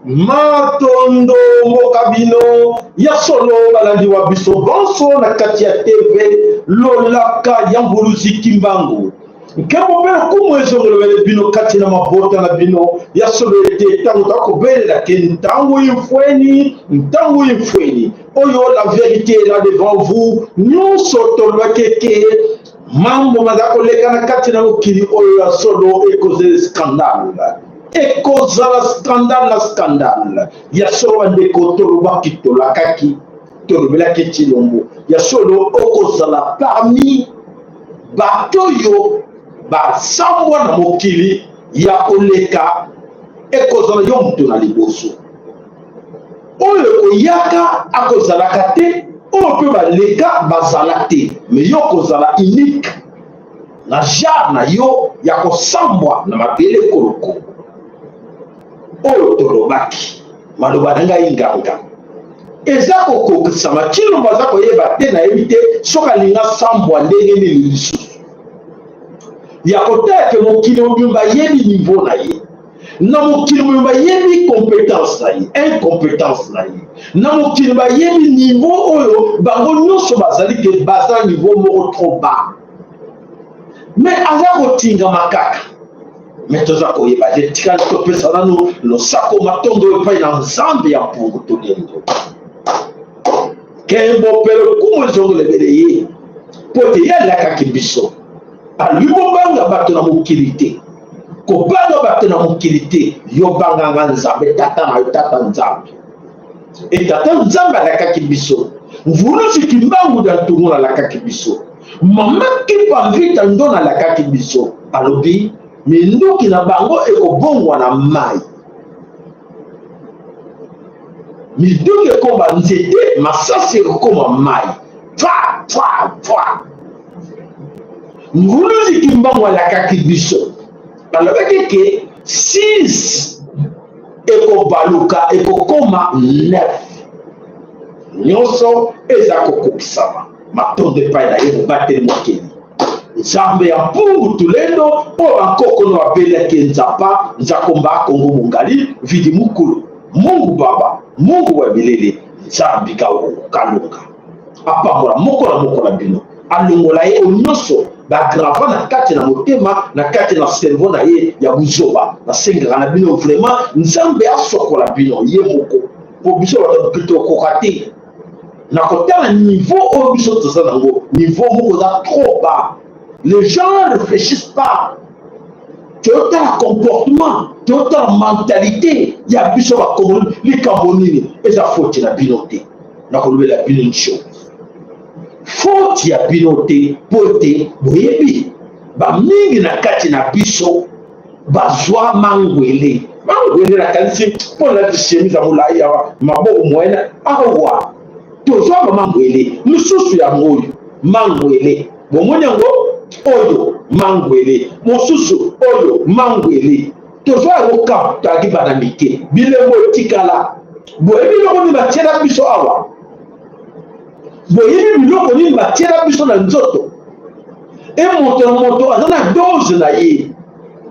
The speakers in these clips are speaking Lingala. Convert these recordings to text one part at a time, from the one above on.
Matondo mboka bino ya solo balandi wa biso banso na kati ya TV Lolaka ya Mbuluzi Kimbangu. Nkembo mpe lokumu ezongolobele bino kati na mabota na bino ya solo ete ntango takobelela ke ntango imfweni, ntango imfweni oyo la verite est là devant vous. Nyonso tolobaki ete mambo maza koleka na kati na mokili oyo ya solo ekozala scandale, ekozala scandale na scandale ya solo. Bandeko, tolobaki, tolakaki, tolobelaki Tshilombo ya solo okozala parmi bato oyo basambwa na mokili ya koleka, ekozala yo moto na liboso. Oyo ekoyaka akozalaka te, oyo mpe baleka bazala te, me yo okozala unique na genre na yo ya kosambwa na mabele koloko. Oyo tolobaki, maloba na ngai nganga eza kokokisama. Tshilombo aza koyeba te, nayebi te soki alinga sambwa ndenge nini lisusu ya kotala ke mokili mobimba ayebi niveau na ye, na mokili mobimba ayebi compétence na ye, incompétence na ye, na mokili bayebi niveau oyo bango nyonso bazali ke baza niveau moko trop bas, mais aza kotingama kaka. Me toza koyeba te, tikali topesa nanu losako matondo epai na Nzambe ya mpungu tolendo. Nkembo mpe lokumu ezongelebele ye, mpo ete ye alakaki biso. Alobi bobanga bato na mokili te, kobanga bato na mokili te, yo banganga Nzambe tata na yo, tata Nzambe. E tata Nzambe alakaki biso, Mvuluzi Kimbangu da Ntungu alakaki biso, Mama Kimpa Vita Ndona alakaki biso, alobi minduki na bango ekobongwa na mai, minduki ekoma nzete, masasi ekokoma mai, fa fa fa. Mvuluzi Kimbangu alakaki biso, alobaki ke 6 ekobaluka ekokoma 9. Nyonso eza kokokisama. Matondo epai na ye mobateli mokeli Nzambe ya mpungu tulendo oyo bankoko no babelaki nzapa nzakomba Kongo mongali vidi mukulu Mungu baba Mungu wa bilele Nzambi kalunga apambola moko na moko na bino, alongola ye oyo nyonso bagrava na kati na motema, na kati na cerveau na ye ya buzoba. Nasengaka na bino vraiment Nzambe asokola bino ye moko, po biso bato tokoka te na kotala niveau oyo biso toza nango, niveau moko eza trop bas. Les gens ne réfléchissent pas. Totala comportement, totala mentalité ya biso bakongoli. Likambo nini eza faute na bino te, nakolobela bino une chose, faute ya bino te, mpo ete boyebi bamingi na kati na biso bazwa mangwele. Mangwele nakanisi mpo nalati chemise ya molai awa, maboko moyene awa, tozwa bamangwele mosusu yango oyo mangwele bomoni yango oyo mangwele mosusu oyo mangwele tozwa yango kamp toyaki bana mike, bilembo etikala. Boyebi biloko nini batiela biso awa? Boyebi biloko nini batiela biso na nzoto? E moto na moto aza na dose na ye,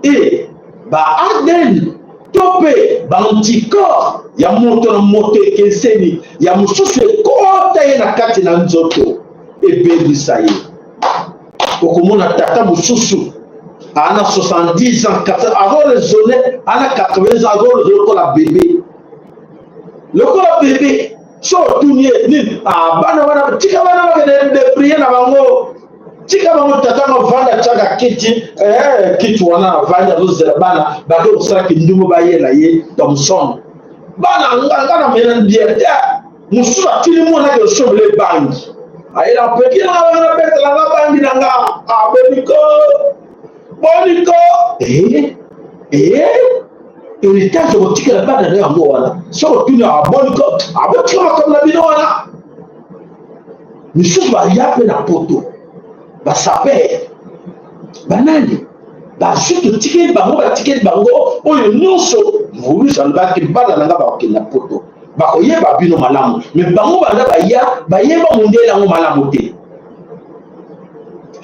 e ba ADN to mpe ba anticorps ya moto na moto ekeseni, ya mosusu ekota ye na kati na nzoto ebebisa ye. Okomona tata mosusu Ana 70 ans, azoraisonne, ana 80 ans, azoraisonne lokola bebe, lokola bebe. So otuni ye nini? Ah, bana wana, tika bana bakende débrouiller na bango, tika bango. Tata ngo vanda, tiaka kiti, kiti wana, avandi, azozela bana bake kosala kindumbu, bayela ye Thomson. Bana nga na mena biere te. Mosusu atili mwana ake osombela ebangi, ayela peki na nga, nabetela nga bangi na nga. Aboniko boniko, héritage okotikela bana na yango wana. Soki otuni, aboniko, abotika makambo na bino wana. Misusu baya mpe na Poto, basaper, banani bazwi, totikeli bango, batikeli bango oyo nyonso. Mvuluzi alobaki: "Bana na nga bakokende na Poto, bakoyeba bino malamu." Mais bango banda baya, bayeba mondele yango malamu te.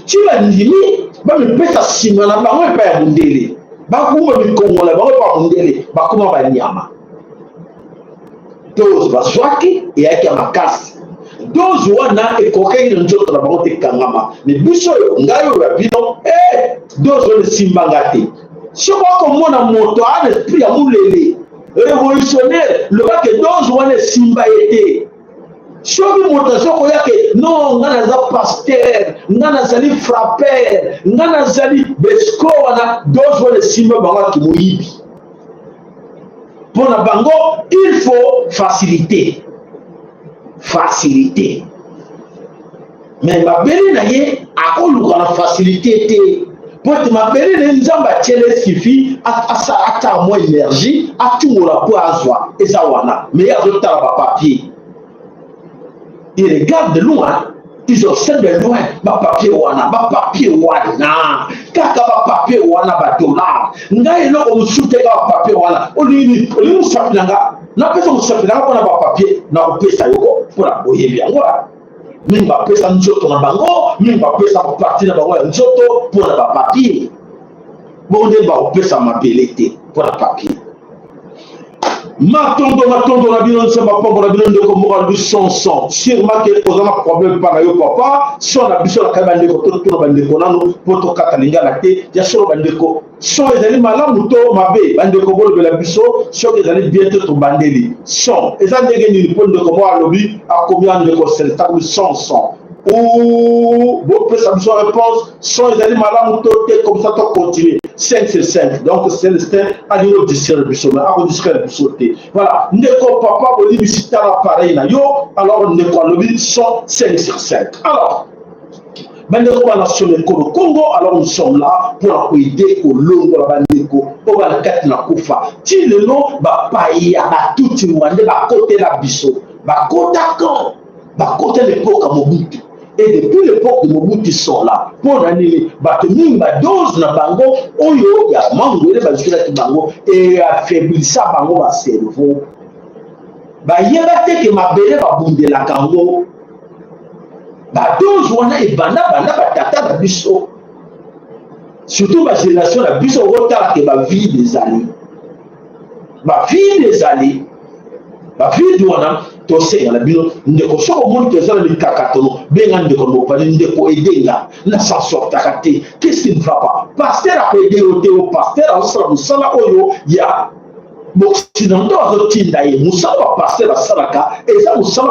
Ti bandimi bamipesa nsima na bango epai ya mondele, bakumba mikongo na bango epai ya mondele, bakóma banyama. Dose bazwaki eyaki ya makasi, dose wana ekokaki na nzoto na bango te, kangama. Mais biso oyo, ngai oyo ya bino, dose wana esimbanga te. Soki okomona moto aa na esprit ya molele révolutionnaire, lobake dose wana esimba ye te. Soki moto azokoya ke non, nga naza pasteur, nga nazali frappeur, nga nazali besco, wana dose wana esimba bango aki moyibi. Mpo na bango, il faut facilité, facilité. Mais mabele na ye akoluka na facilité te, po ete mabele na ye, Nzambe atiele, suffit atala mwa énergie, atungola mpo azwa, eza wana. Mais ye azotala bapapier, il regarde de loin, ils observent de loin bapapier wana, bapapier wana, kaka bapapier wana, badollar. Ngai eloko mosusu te, kaka bapapier wana. Olingi, olingi mosapi na nga, napesa mosapi na nga mpona bapapier, nakopesa yoko mpona boyebi yango. Mingi bapesa nzoto na bango, mingi bapesa bapartie na bango ya nzoto mpona bapapier. Bongo nde bakopesa mabele te mpona papier? Matondo, matondo na bino. Nzambe apambola bino. Ndeko moko alobi son sûrement ke oza na problème mpa na yo, papa. Son na biso na kai, bandeko, totuna bandeko nano mpo tokata lingala te. Ya solo, bandeko, son ezali malamu to mabe? Bandeko, bolobela biso soki ezali bien te. Tobandeli, son eza ndenge nini? Mpo ndeko moko alobi, akomi ya ndeko Celestin, akomi son ou bopesa biso réponse, son ezali malamu to te, comme ça tocontinue. 5 sur 5. Donc Celestin alingi odistraire biso, mais akodistraire biso te. Voilà, ndeko papa, bolibisi, tala pareil na yo. Alors ndeko alobi son 5 sur 5. Alors bandeko banation ekolo Congo, alors nous sommes là mpona koaider kolongola bandeko oyo bana kati na kufa. Ti lelo bapaya, Batutsi rwandais bakotela biso, bakota camp, bakota l'époque ya Mobutu, et depuis l'époque de Mobutu, ils sont là. Mpo na nini? Bato mingi, badose na bango oyo ya mangwele bazwilaki bango eafaiblisa bango bacerveau. Bayeba te ke mabele babundelaka yango. Badose wana ebanda banda batata na biso, surtout bagénération na biso. Okotala ke bavide ezali, bavide ezali, bavide wana. Tosenga na bino, ndeko, soki omoni toza na mikakatono, benga ndeko na mopani: "Ndeko, edenga na s'en sortaka te, qu'est-ce qui ne va pas?" Pasteur akoaider yo te. O pasteur azosala mosala oyo ya baoccidentaux azotinda ye. Mosala bapasteur basalaka eza mosala.